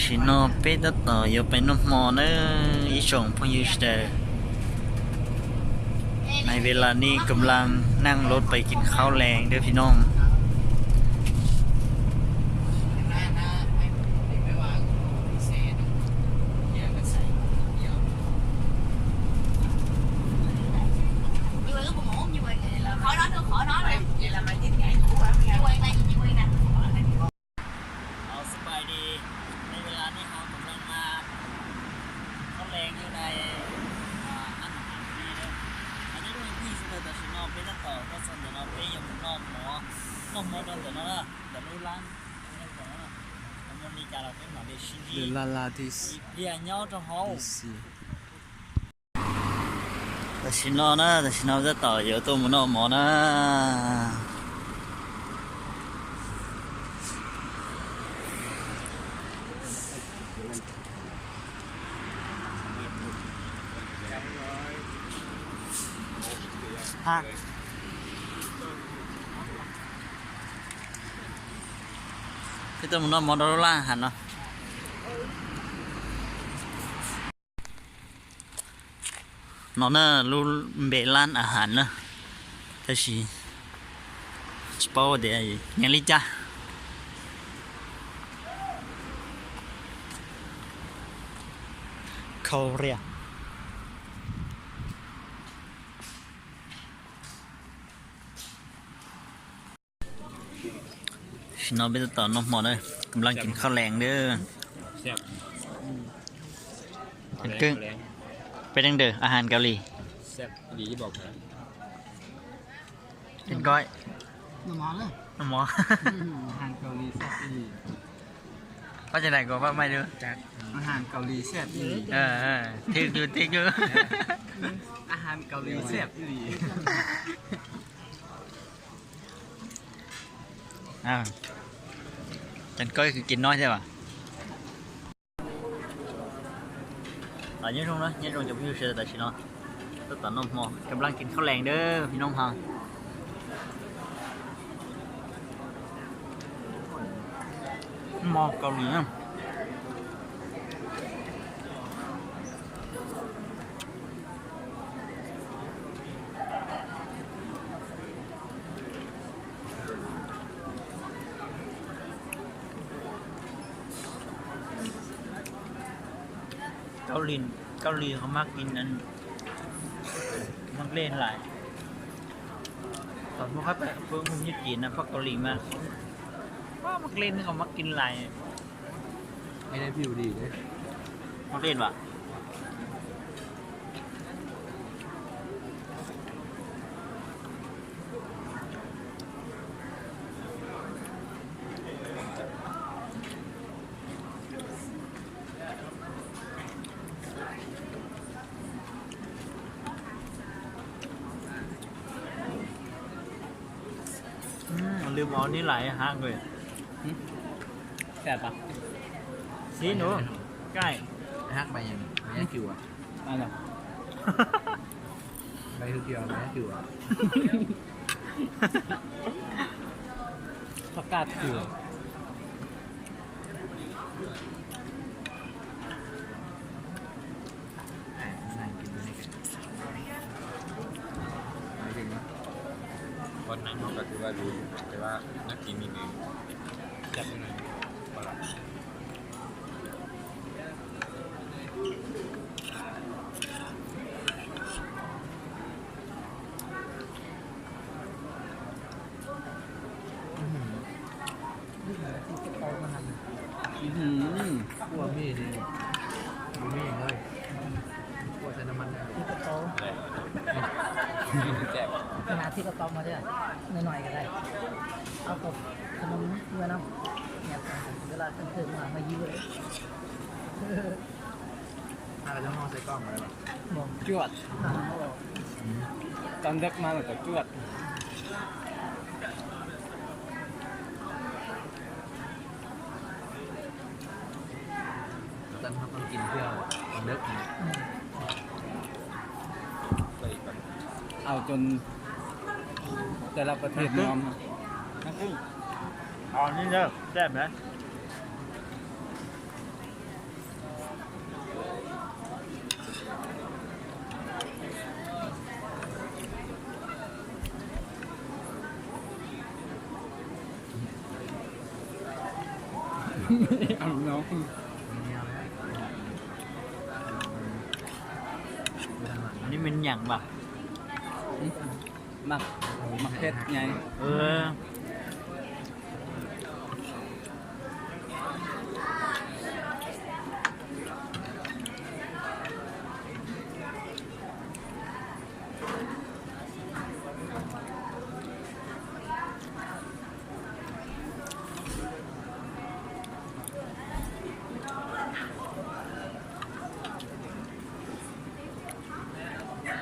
ຊິເນາະ ເປຕະຕໍ່ ຢາກໄປນຳໝໍເດີ ອີ່ຊ່ອງພວກຢູ່ເດີ. ໃນເວລານີ້ກຳລັງນັ່ງລົດໄປກິນເຂົ້າແລງເດີພີ່ນ້ອງ. ເອົາ ສະບາຍດີ ໃນເວລານີ້ເຮົາກຳລັງມາເຂົ້າແລງຢູ່ໃນ ອາ ຮ້ານອາຫານທີ່ນີ້ເດີ. ອັນນີ້ເປັນທີ່ສະເໜີ ຕາຊິນອກເປັນຕໍ່ ກໍສະເໜີເນາະ ເປັນຢ່າງນອກໝໍ ນອກໝໍດອນເດີເນາະ ດອນເດີລານ ເດີລານ ເປັນໝໍເດຊິນດີ ເດີລາລາດິສ ເດຍຍາວເທົ່າເຮົາ 私のな、私の歌と言うとものもな。ເນາະເນີ ລູເບລານອາຫານເນີ ແຕ່ຊິ ຊິເປົ່າແດ່ຫຍັງລີຈ້າ ເຂົ້າເຣຍ. ຊິນອນເປັນຕອນເນາະໝໍເດີ ກຳລັງກິນເຂົ້າແລງເດີ ແຊບ ເປັນກຶ່ງ ແລງ ເປັນຈັ່ງເດີ ອາຫານເກົາຫຼີ ແຊບອີ່ຫຼີ ບອກເລີຍ ເປັນກ້ອຍ ນ້ຳໝໍເດີ ນ້ຳໝໍ ອາຫານເກົາຫຼີແຊບອີ່ຫຼີ ວ່າຈັ່ງໃດກໍວ່າໃໝ່ເດີ ອາຫານເກົາຫຼີແຊບອີ່ຫຼີ ເອີ ເອີ ຖືກຢູ່ ຖືກຢູ່ ອາຫານເກົາຫຼີແຊບອີ່ຫຼີ. ອ້າວ ຈັນກ້ອຍຄືກິນນ້ອຍແທ້ຫວາ ອາ ຍືດລົງເນາະ ຍືດລົງຈາກວິວເຊີຕາຊິເນາະ ຕາຕານ້ອງໝໍກຳລັງກິນເຂົ້າແລງເດີພີ່ນ້ອງເຮົາ ໝໍເກົາຫຼີນະ. ເກົາຫຼີ ເກົາຫຼີເຂົາມັກກິນອັນ ມັກເລນຫຼາຍ. ຕອນພວກຂ້ອຍໄປເບິ່ງຄົນຍີ່ປຸ່ນນະ ພວກເກົາຫຼີມາ ວ້າ ມັກເລນເຂົາມັກກິນຫຼາຍ. ໃຫ້ໄດ້ວິວດີເດ້ ມັກເລນຫວາ? ອືມ ລືມເອົານີ້ຫຼາຍຮັກເວີຍ. ຫຶ ແຊບປະ? ຊີ້ນ ໂອ້ ໃກ້ ຮັກໃບຫຍັງ? ໃບຫຍັງຄິວອະ? ອັນນັ້ນ ໃບຄືກ່ຽວ ໃບຄືກ່ຽວ ຜັກກາດຄື. ບ່ອນນັ່ງເຮົາກໍຖືວ່າດີ ແຕ່ວ່ານັກກິນນີ້ແມ່ນຈັດໜ້ອຍບໍ່ຫຼາຍ. ອືຫື ຂົ້ວໝີ່ນີ້ບໍ່ມີຫຍັງເລີຍ ຂົ້ວໃສ່ນ້ຳມັນ ຕິດກະເປົາ ແຊບ ຂະໜາດຕິດກະເປົາມາເດີ ໜ້ອຍໆກໍໄດ້ ເອົາກັບຂະໜົມເມືອນຳ ແຍກກັນ ເວລາເພິ່ນເທີມາ ມາຢູ່ເລີຍ. ຖ້າເຂົາເຈົ້າຫໍ່ໃສ່ກ່ອງກໍໄດ້ບໍ່? ບໍ່ ຈວດ ຕອນເດິກມາແລ້ວກໍຈວດ. ຕອນເຮົາຕ້ອງກິນເພື່ອຕອນເດິກນະ ອືມ ເອົາຈົນແຕ່ລະປະເທດຍອມ. ເອົານີ້ເດີ ແຊບນະ. ເອົາເນາະ ອັນນີ້ແມ່ນຫຍັງວະ? ໝາກ ໝາກເຜັດໃຫຍ່ ເອີ. ເ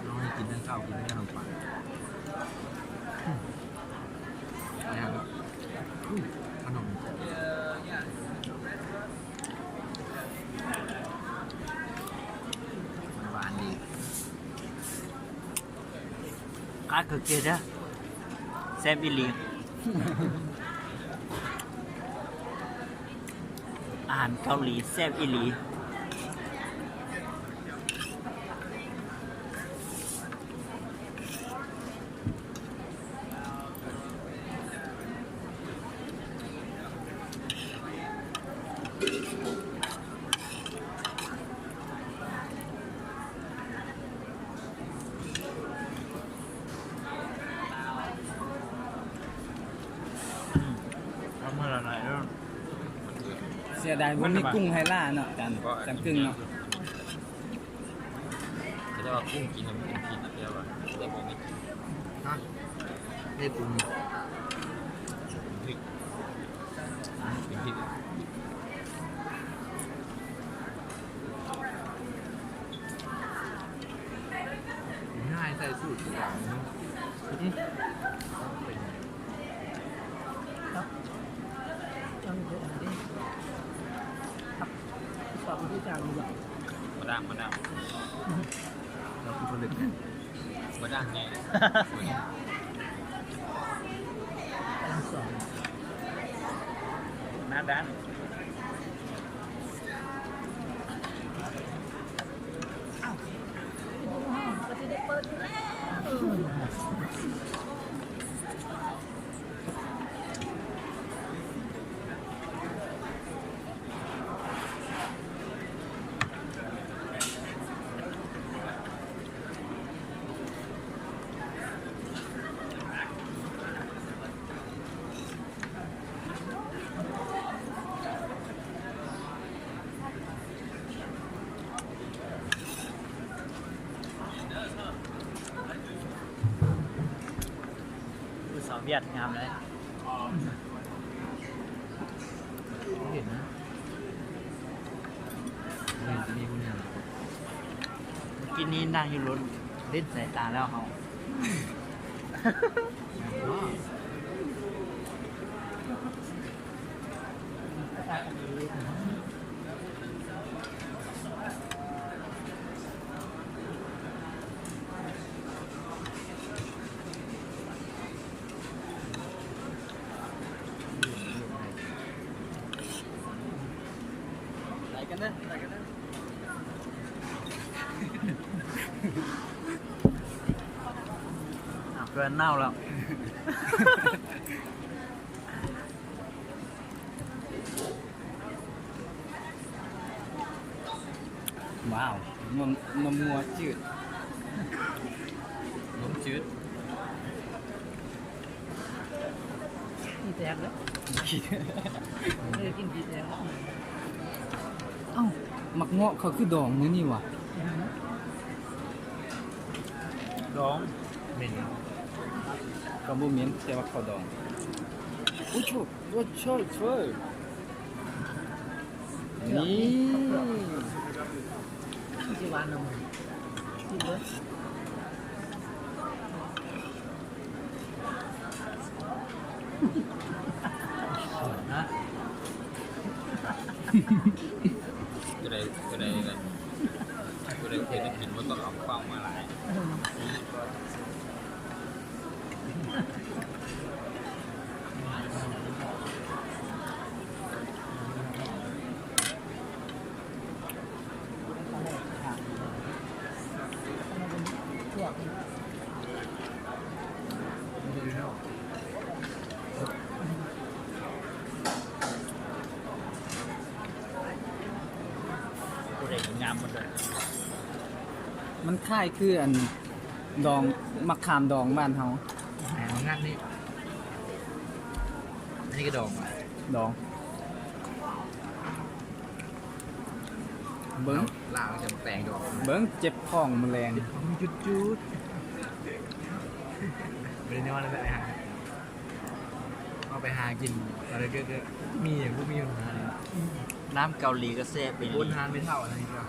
ຮົາໃຫ້ກິນທັງເຂົ້າ ກິນທັງຂະໜົມປັງ ອືມ ແລ້ວ ອືມ ຂະໜົມ ຫວານດີ. ຄັກຄືເກດເດີ ແຊບອີ່ຫຼີ. ອາຫານເກົາຫຼີແຊບອີ່ຫຼີ. ເສຍດາຍບໍ່ມີກຸ້ງໄຮລາເນາະ ຈານ ຈານກຶ້ງເນາະ. ເຂົາເຈົ້າວ່າກຸ້ງກິນແລ້ວມັນເປັນພິດ ແຕ່ວ່າ ແຕ່ບໍ່ມີພິດ. ຮະ? ເຮັດປຸງ ພິດ ພິດ. ງ່າຍໃສ່ສູດຄືກັນເນາະ. ອື ເປັນ ຄັບ ຈັງເດີ ຄັບ ປາກຄືຈັງຢູ່. ບໍ່ດັງ ບໍ່ດັງ ເຮົາຄືຜະລິດ ບໍ່ດັງແນ່ ໜ້າດ້ານ. ຜູ້ສາວຫວຽດງາມເລີຍ ເຫັນນະ ເຫັນ ອັນນີ້ຜູ້ງາມ. ເມື່ອກີ້ນີ້ນັ່ງຢູ່ລົດ ເຫຼັ້ນສາຍຕາແລ້ວເຮົາ. ໄລ່ກັນເດີ ໄລ່ກັນເດີ ອ່ະ ເພື່ອນເນົ່າແລ້ວ. ວ້າວ ນົມ ນົມງົວຈືດ ນົມຈືດ ຂີ້ແຕກເດີ ເອີ ກິນຂີ້ແຕກ. ເອົ້າ ໝາກເງາະເຂົາຄືດອງແນວນີ້ຫວາ? ດອງ ເໝັນ ກໍບໍ່ເໝັນ ແຕ່ວ່າເຂົາດອງ. ໂອ້ໂຫ ໂອ້ໂຫ ໂອ້ໂຫ ນີ້ ຊິຫວານນຳ ກິນເບິ່ງ. ນະ ຜູ້ໃດ ຜູ້ໃດ ຜູ້ໃດເຄີຍໄດ້ກິນບໍ່ຕ້ອງເອົາເປົ້າມາຫຼາຍ. ອືມ. ງາມໝົດເລີຍ. ມັນຄ້າຍຄືອັນດອງ ໝາກຂາມດອງບ້ານເຮົາ. ແມ່ນ ມັນງັດນີ້ ອັນນີ້ກໍດອງ ດອງ. ເບິ່ງ ລາວຈະແປງດອງ ເບິ່ງ ເຈັບທ້ອງມື້ແລງ ເຈັບທ້ອງຈຸດໆ. ບໍ່ໄດ້ນອນແລ້ວ ໄອ້ຫ່າ. ເຮົາໄປຫາກິນ ຕອນເດິກໆ ມີຫຍັງບໍ່ມີ ຮ້ານເກົາຫຼີກໍແຊບອີ່ຫຼີ. ຮ້ານໄມ້ເຖົ້ານັ້ນກໍ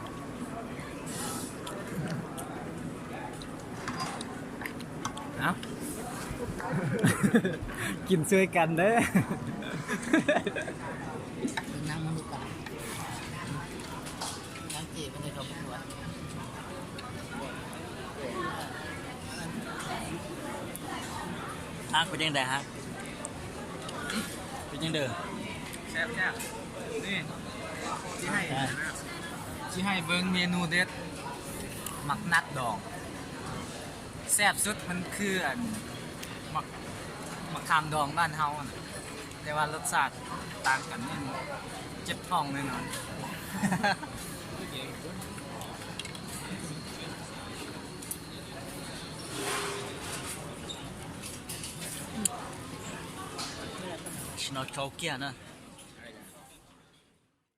ເອົ້າ ກິນຊ່ວຍກັນເດີ. ນັ່ງມາດູກັນ. ນາງເຈເພິ່ນໄດ້ເຂົ້າປະກວດ. ຮັກ ເປັນຈັ່ງໃດຮັກ? ເປັນຈັ່ງເດີ? ແຊບໆ. ນີ້ ຊິໃຫ້ ອ່າ ຊິໃຫ້ເບິ່ງເມນູເດັດ ໝາກນັດດອງ. ແຊບສຸດມັນຄືອັນ ໝາກ ໝາກຂາມດອງບ້ານເຮົາຫັ້ນ. ແຕ່ວ່າລົດຊາດຕ່າງກັນ ເຈັບທ້ອງແນ່ນອນ. ສະໜອດເຂົ້າເກຍນະ.